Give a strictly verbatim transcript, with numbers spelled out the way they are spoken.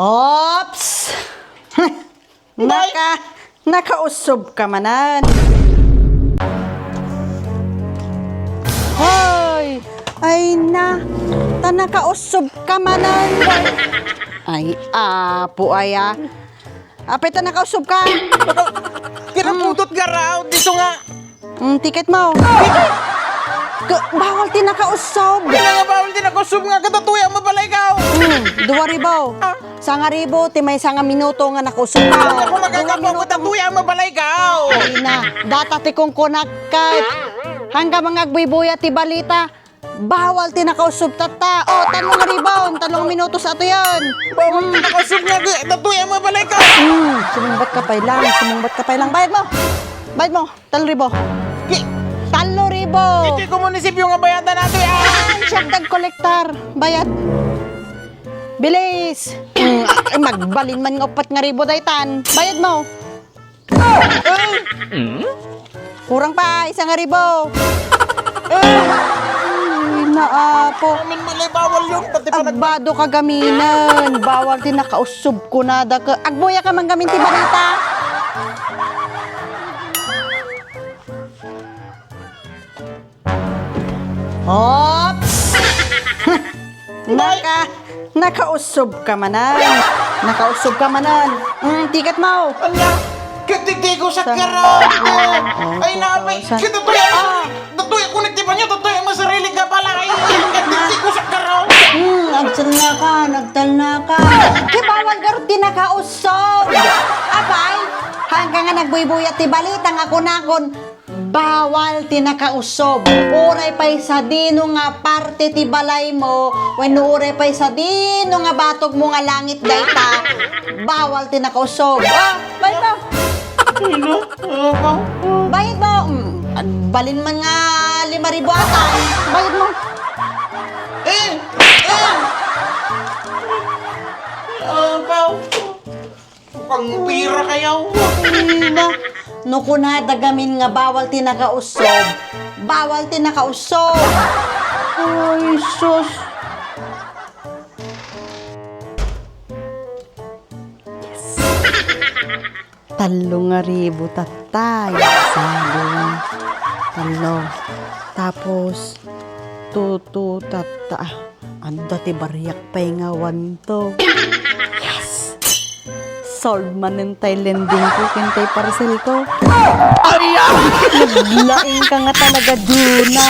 Oops! Naka, nakausog ka manen. Hoy! Ay na, ta nakausog ka manen. Ay, apo aya. Apay ta nakausog ka? Kinaputot nga raw, diso nga. Mm, ticket mo. Ka-, bawal ti nakausog. Nga bawal ti nakausog nga, katatuya mo balay ka. Mm, dua ribu. Ah. Sanga ribu, ti maysa nga minuto nga nakausog ka. Ako magagapo, katatuya mo balay ka. Ay na, data ti kunkunak ka. Hanggang mga agbuybuya ti balita. Bawal ti nakausog tatta. O, tallo nga ribu. Tallo nga minutos ato yan. Bawal ti nakausog nga, katatuya mo balay ka. Mm, sumungbat ka pay lang, sumungbat ka pay lang. Bayad mo. Bayad mo. Tallo ribu. Ki- Tallo ribu. Iti munisipyo nga bayadan nato, ah. Ay, siak ti agkolektar. Bayad. Bilis. Mm, ay, magbalin man nga upat nga ribu daytan. Bayad mo. Kurang pa, isa nga ribu. Ay, naapo. Amin malay bawal yun, pati pa nag- Agbado ka gaminen. Bawal ti nakausog kunada ka. Agbuya ka man gamin ti balita. Oops! Naka, nakausog ka manen. Nakausog ka manen. Mm, ticket mo. Anya? Katitigo sa Sa- karate. Oh, Ay, napay. sa- Katatuya mo. Ah. Tatuya ko nagtipan nyo. Tatuya mo sarili ka pala. Ay, katitigo sa karate. Hmm, agtalna ka, nagtalna ka. Kay bawal garud ti nakausog. Apay, hanggang nga nagbuybuyat ti balita nga kunakon, bawal ti nakausog. Uray pay sadino nga parte ti balaymo, wenno uray pay sadino nga batogmo nga langit dayta, bawal ti nakausog. Ah, bayad mo. Bayad mo. Mm, agbalin man nga lima ribu ata. Bayad mo. Eh! Eh! Apaw! Pangpira kayaw. Ay na, no kunada gamin nga bawal ti nakausog, bawal ti nakausog. Ay, sus. Yes. Tallo nga ribu tatta. Isa, dua, tallo. Tapos, tutu tatta. Ah, adda ti bariak pay nga one two. Yes! Solve manen tay lending ko ken tay parcel ko. Ay, ah! Naglaing ka nga talaga, Juna.